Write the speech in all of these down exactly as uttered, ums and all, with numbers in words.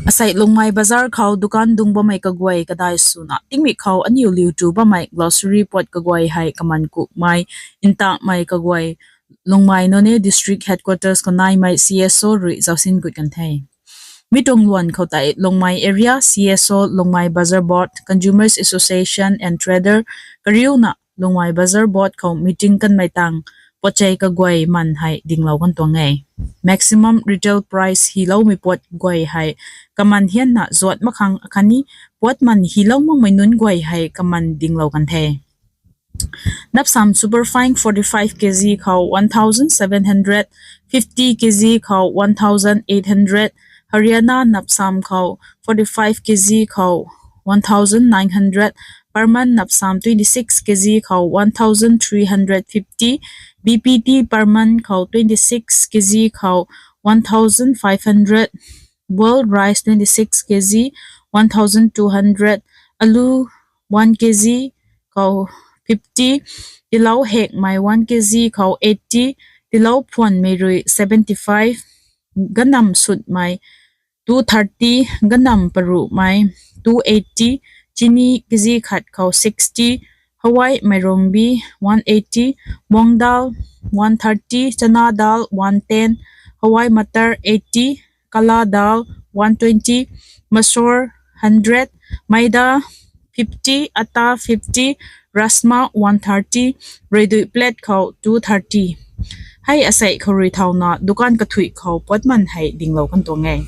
Asei Lungmei Bazar khou dukan dung bammei kaguay kadai swna tingmik khou aniu liu tu bammei grocery puat kaguay hei kaman kukmei ntakmei kaguay Lungmei Noney District Headquarters khou naimei C S O rui zausin gut kan the. Mi tuang luan khou tei Lungmei Area C S O, Lungmei Bazar Board, Consumers Association and Trader kariuna Lungmei Bazar Board khou meeting kanmei tang puatchei kaguay man hei dinglou kan tuang e. Maximum retail price hyloumei puat guay hei kaman hianna zuat mak khang akhatni puat man hylou makmei nunc guay hei kaman dinglou kan the. Napsam Superfine forty-five K G khou one thousand seven hundred, fifty K G khou one thousand eight hundred, Haryana Napsam khou forty-five K G khou one thousand nine hundred, Parman Napsam twenty-six K G khou one thousand three hundred fifty, B P T Parman khou twenty-six K G khou one thousand five hundred, World Rice twenty-six K G, one thousand two hundred, Alu one K G khou fifty, Tilou Hekmei one K G khou eighty, Tilou Phuanmei rui seventy-five, Ganam Sutmei two thirty, Ganam Parumei two eighty, Chini K G khat khou sixty, Hawai Meirongbi one eighty, Mong Dal one thirty, Chana Dal one ten, Hawai Matar eighty, Kala Dal one twenty, Masor hundred, Maida fifty, Atta fifty, Rasma one thirty, Reidui Plate khou two thirty. Hei asei khou rui thauna dukan kathui khou puat man hei dinglou kan tuang e.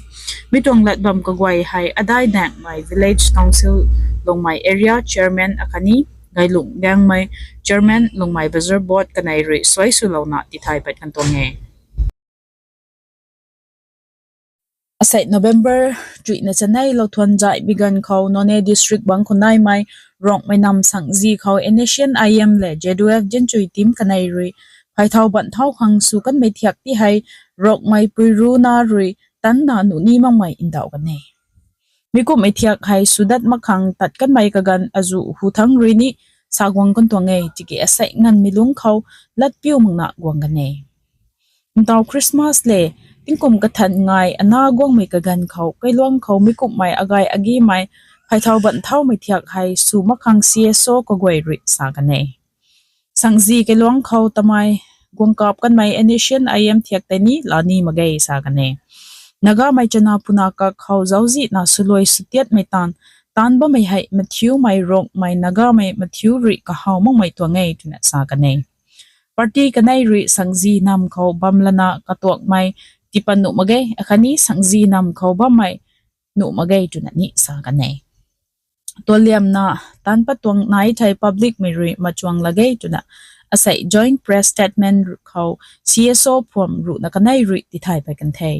Mi tuang lat bam kaguay hei Adai Daengmei Village Council Lungmei Area Chairman akhatni Gailung Daengmei Chairman Lungmei Bazar Board kanei rui suai swlouna tithay pat kan tuang e. Asei November chuihna chanei lou thuan zai biganv khou Noney District bang khou naimei Rongmei Nam Sangzi khou N S C N I M le Z U F Zinchui Team kanei rui phaithau banthau khang sw kanmei thiak ti hei Rongmei Puiru na rui tanna nuh ni makmei ndauh kan e. Mi kumhmei thiak hei sw dat mak khang tat kanmei kaganv azuh hu thangc rui ni sa guang kan tuang e, tiki asei nganvmei lungc khou lat piu makna guang kan e. Ntau Christmas le tingkum kathan ngai ana guangmei kaganv khou kailuang khou mi kumhmei agay agimei phaithau banthaumei thiak hei sw mak khang C S O kaguay rui sa kan e. Sangzi kailuang khou tamei guang kap kanmei N S C N I M thiak tei ni la ni mak ge sa kan e. Nagamei chana puna kak khou zauczihna swluai swtiatmei taanv, taanv bammei hei mathiumei Rongmei Nagamei mathiu rui kahaw makmei tuang e twna sa kan e. Party kanei rui Sangzi Nam khou bam lana katuakmei tipat nuh mak ge, akhatni Sangzi Nam khou bammei nuh mak ge twna ni sa kan e. Tualiamna taanv pat tuang nai thei publicmei rui machuang la ge twna asei joint press statement khou C S O phuam ruhna kanei rui tithay pat kan the.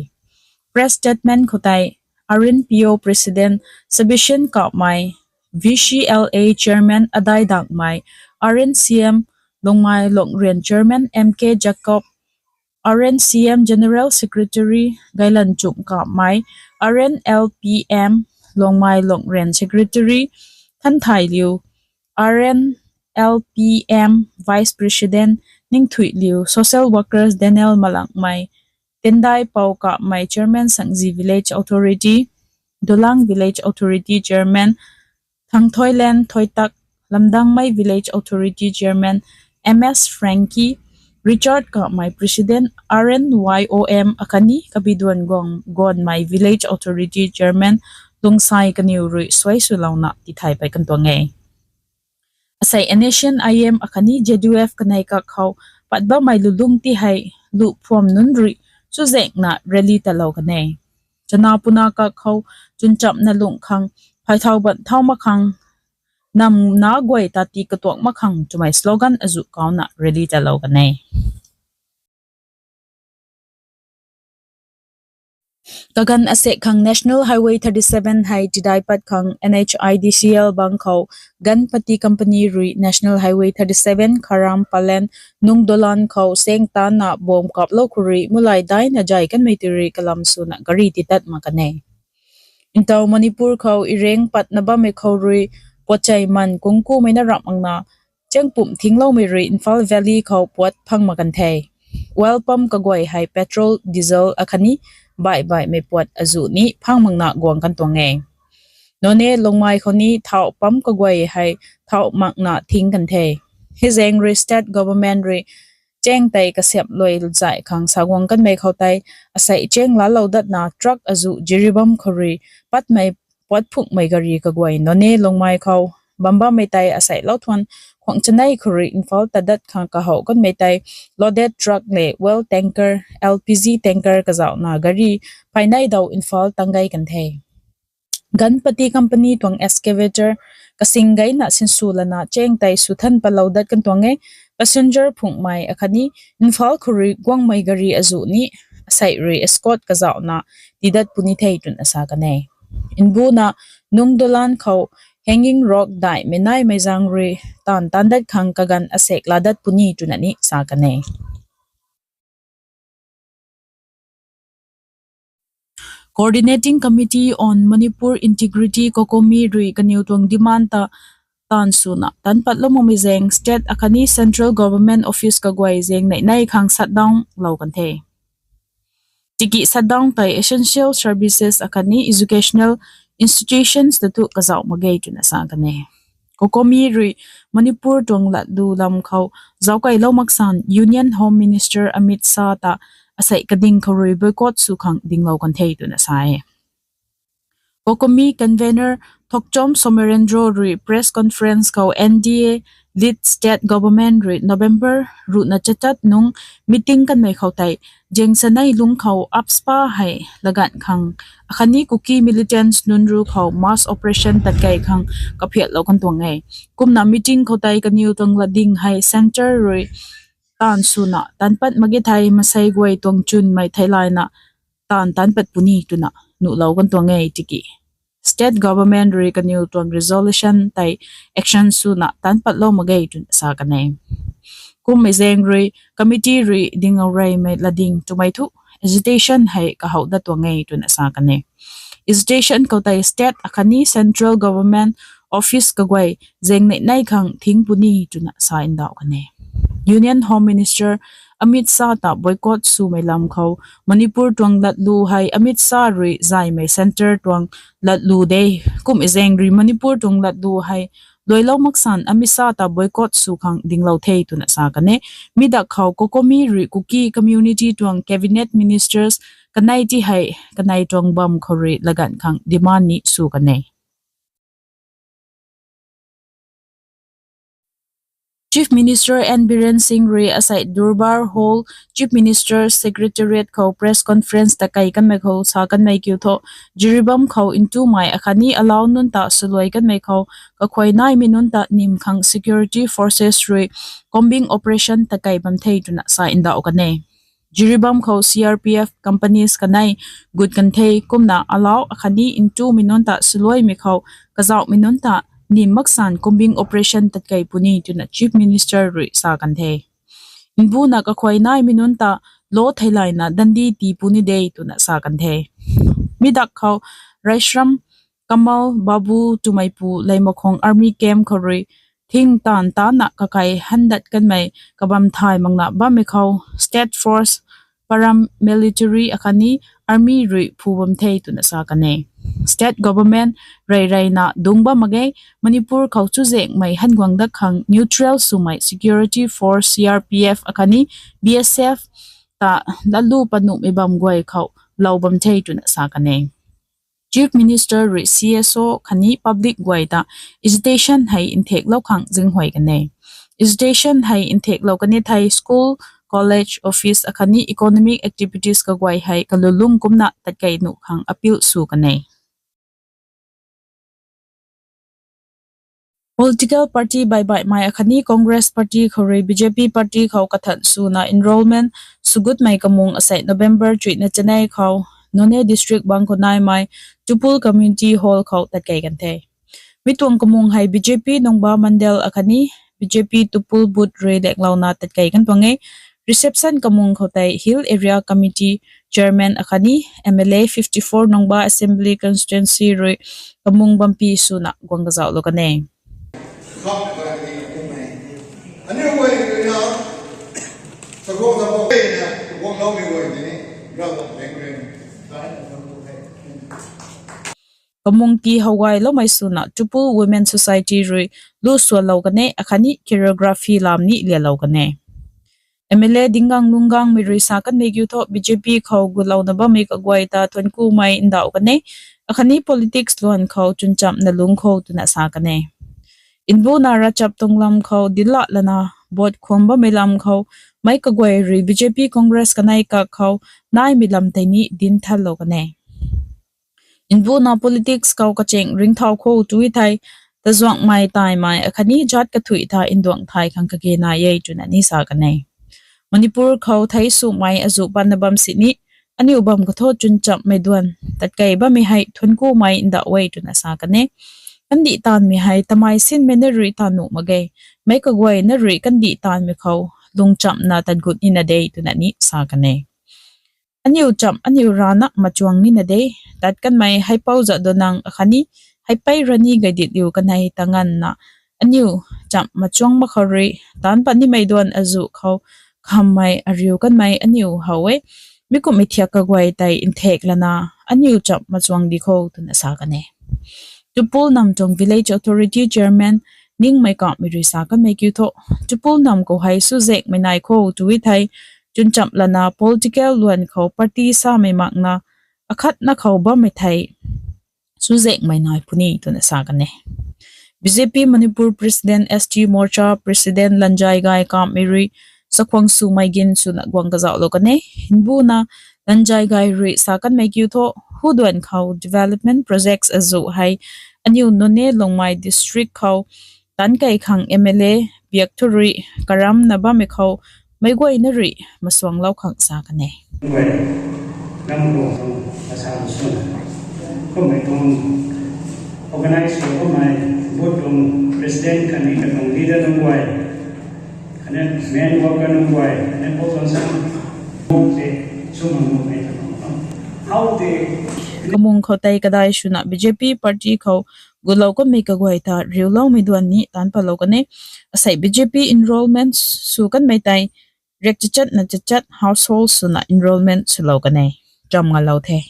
Press statement khou tei R N P O President Sebastian Kapmei, V C L A Chairman Adai Dangmei, R N C M Lungmei Longrian Chairman M K Jacob, R N C M General Secretary Gailanchum Kapmei, R N L P M Longmei Longrian Secretary Thanthai Liu, R N L P M Vice President Ningthui Liu, Social Workers Daniel Malangmei, Tendai Pau Kapmei Chairman Sangzi Village Authority, Dolang Village Authority Chairman Thangthoilen Thoitak, Lamdangmei Village Authority Chairman M S Frankie, Richard Kapmei President R N Y O M akhatni Kabiduan Gong-, Gonmei Village Authority Chairman Lungsai kaniw rui suai swlouna tithay pat kan tuang e. Asei N S C N I M akhatni Z U F kanei kak khou pat bammei lulung ti hei luh phuam nunc rui chuzaenghna rally talou kan e. Chana puna kak khou chwnchapna lungh khang, phaithau banthau mak khang, nam na guay ta ti katuak mak khang twmei slogan azuh kauna rally talou kan e. Kaganv asek khang National Highway thirty-seven hei tidai pat khang N H I D C L bang khou Ganpati Company rui National Highway thirty-seven Kharam Palen Nungdolan khou seng tanna bomb kaplou khou rui mulai daina zay kanmei ti rui kalam swna gari titat mak kan e. Ntau Manipur khou ireng patna bammei khou rui puatchei man kungkumei na ramh makna chengpumh thingloumei rui Imphal Valley khou puat phang mak kan the. Oil pump kaguay hei petrol, diesel akhatni baih baihmei puat azuh ni phang makna guang kan tuang e. Noney Lungmei khou ni thauh pam kaguay hei thauh makna thing kan the. Hei zaeng rui state government rui cheng tei kasiamh luai zay khang sa guang kanmei khou tei, asei cheng laalou datna truck azuh Jiribam khou rui patmei puat phunghmei gari kaguay Noney Lungmei khou bam bammei tei asei lou thuan khuang chanei khou rui Imphal tat dat khang kahouh kanmei tei loaded truck le oil tanker, L P G tanker kazauhna gari phaynei daw Imphal tang gei kan the. Ganpati Company tuang excavator kasing geina sinsw lana cheng tei swthan patlou dat kan tuang e. Passenger phunghmei akhatni Imphal khou rui guangmei gari azuh ni asei rui escort kazauhna tidat puni the twna sa kan e. Mbuna Nungdolan khou Hanging Rock daihmei naimei zaeng rui taanv taanc dat khang kaganv asek laa dat puni twna ni sa kan e. Coordinating Committee on Manipur Integrity, COCOMI rui kaniw tuang demand ta taanv swna taanc patlou makmei zaeng state akhatni central government office kaguay zaeng nei nei khang shutdown lou kan the. Tiki shutdown tei essential services akhatni educational institutions ta thu kazauh mak ge twna sa kan e. COCOMI rui Manipur tuang latlu lam khou zauckailou maksan Union Home Minister Amit Shah ta asei kading khou rui boycott sw khang dinglou kan the twna sa e. COCOMI convener Thokchom Somirendro rui press conference khou N D A lead state government rui November ruhna chachat nung meeting kanmei khou tei, Jengsanei lung khou AFSPA hei laganv khang akhatni Kuki militants nunc ruc khou mass operation tatkei khang kaphiatlou kan tuang e. Kumna meeting khou tei kaniw tuang latding hei centre rui taanv swna taanc pat mak ge thei masei guay tuang chwnmei theilayna taanv taanc pat puni twna nuhlou kan tuang e tiki state government rui kaniw tuang resolution tei action swna taanc patlou mak ge twna sa kan e. Kummei zaeng rui committee rui ding reymei latding twmei thu agitation hei kahouh dat tuang e twna sa kan e. Agitation khou tei state akhatni central government office kaguay zaeng nei nei khang thing puni twna sa ndauh kan e. Union Home Minister Amit Shah ta boycott swmei lam khou Manipur tuang latlu hei Amit Shah rui zaymei centre tuang latlu de. Kummei zaeng rui Manipur tuang latlu hei luailou maksan Amit Shah ta boycott sw khang dinglou the twna sa kan e. Mi dak khou COCOMI rui Kuki community tuang cabinet ministers kanei ti hei kanei tuang bam khou rui laganv khang demand ni sw kan e. Chief Minister N Biren Singh rui asei Durbar Hall, Chief Minister's Secretariat khou press conference tatkei kanmei khou sa kanmei kiu thu, Jiribam khou ntumei akhatni alau nunc ta swluai kanmei khou kakhuay naimei nunc ta nim khang security forces rui combing operation tatkei bam the twna sa ndauh kan e. Jiribam khou C R P F companies kanei gut kan the kumna alau akhatni ntumei nunc ta swluaimei khou kazauhmei nunc ta nim maksan combing operation tatkei puni twna Chief Minister rui sa kan the. Mbuna kakhuay naimei nunc ta lo theilayna dandi tii puni de twna sa kan the. Mi dak khou Raishram Kamal Babu twmeipu Leimakhong army camp khou rui thing taanv tana kakai handat kanmei kabam thay makna bammei khou state force, paramilitary akhatni army rui phu bam the twna sa kan e. State government rey reyna dungc bam mak ge. Manipur khou chuzaenghmei han guang dat khang neutral swmei security force C R P F akhatni B S F ta latlu panuhmei bam guay khou lou bam the twna sa kan e. Chief Minister rui C S O khatni public guay ta agitation hei nthaklou khang zinghuay kan e. Agitation hei nthaklou kan e thei school, college, office akhatni economic activities kaguay hei kalulung kumna tatkei nuh khang appeal sw kan e. Political party baihbaihmei akhatni Congress party khou rui B J P party khou kathan swna enrollment swgutmei kamung asei November chuihna chanei khou Noney district bang khou naimei Tupul Community Hall khou tatkei kan the. Mi tuang kamung hei B J P Nungba Mandal akhatni B J P Tupul booth rui daenglouna tatkei kan tuang e. Reception kamung khou tei Hill Area Committee Chairman akhatni M L A fifty-four Nungba Assembly Constituency rui kamung bampi swna guang kazauhlou kan e. Aniu guay ruina, saguang saguang guayna guangloumei guay ni, Ravguangc rui kamung ti how gayloumei swna Tupul Women Society rui lu sualou kan e, akhatni choreography lam ni lialou kan e. M L A Dingang Lungangmei rui sa kanmei kiu thu B J P khou gulouna bammei kaguay ta thuanc kumei ndauh kan e, akhatni politics luan khou chwnchamhna lungc kho twna sa kan e. Nbuna ravchap tuang lam khou dinclou lana vote khwan bammei lam khou meic kaguay rui B J P Congress kanei kak khou naimei lam tei ni dinc thanlou kan e. Nbuna politics khou kachaeng ringcthau kho tw thei, tazuangmei taimei akhatni jat kathuic ta nduang thay khang kage nai e twna ni sa kan e. Manipur khou thei sumei azuh patna bam sini, aniu bam kathu chwnchamhmei duan tatkei bammei hei thuanc kumei ndauh e twna sa kan e. Kandih taanvmei hei tamei sinmei na rui taanv nuh mak ge, meic kaguayna rui kandih taanvmei khou lungchamhna tat gut nina de twna ni sa kan e. Aniu chamh aniu rana machuang nina de, tat kanmei heipou Jadonang akhatni heipei Rani Gaidinliu kanei ta nganvna aniu chamh machuang mak khou rui taanc pat nimei duan azuh khou khammei ariu kanmei aniu how e. Mi kumhmei thiak kaguay tei nthek lana aniu chamh machuang di kho twna sa kan e. Tupul nam tuang Village Authority Chairman Ningmei Kamhmei rui sa kanmei kiu thu, Tupul nam khou hei chuzaenghmei nai kho tw thei, chwnchamh lana political luan khou party samei makna akhatna khou bammei thei chuzaenghmei nai puni twna sa kan e. B J P Manipur President, S T Morcha President Lanjaigai Kamhmei rui chakhwang swmei gin swna guang kazauhlou kan e. Nbuna Lanjaigai rui sa kanmei kiu thu, hu duan khou development projects azuh hei aniu Noney Longmai District khou taanc kei khang M L A biak thu rui karamna bammei khou meic guayna rui masuanglou khang sa kan e. Guay, nam khou tuang asa lu sw, kummei tuang organize sw kummei, bu tuang president khatni katuang leader nunc guay, khatni main worker nunc guay, khatni pau tuang sam, bu se, sw mang nuhmei ta tuang how de. Kamung khou tei kadai swna B J P party khou gulou kanmei kaguay ta riuloumei duan ni taanc patlou kan e. Asei B J P enrollment sw kanmei tei riak chachatna chachat household swna enrollment swlou kan e. Cham ngalou the.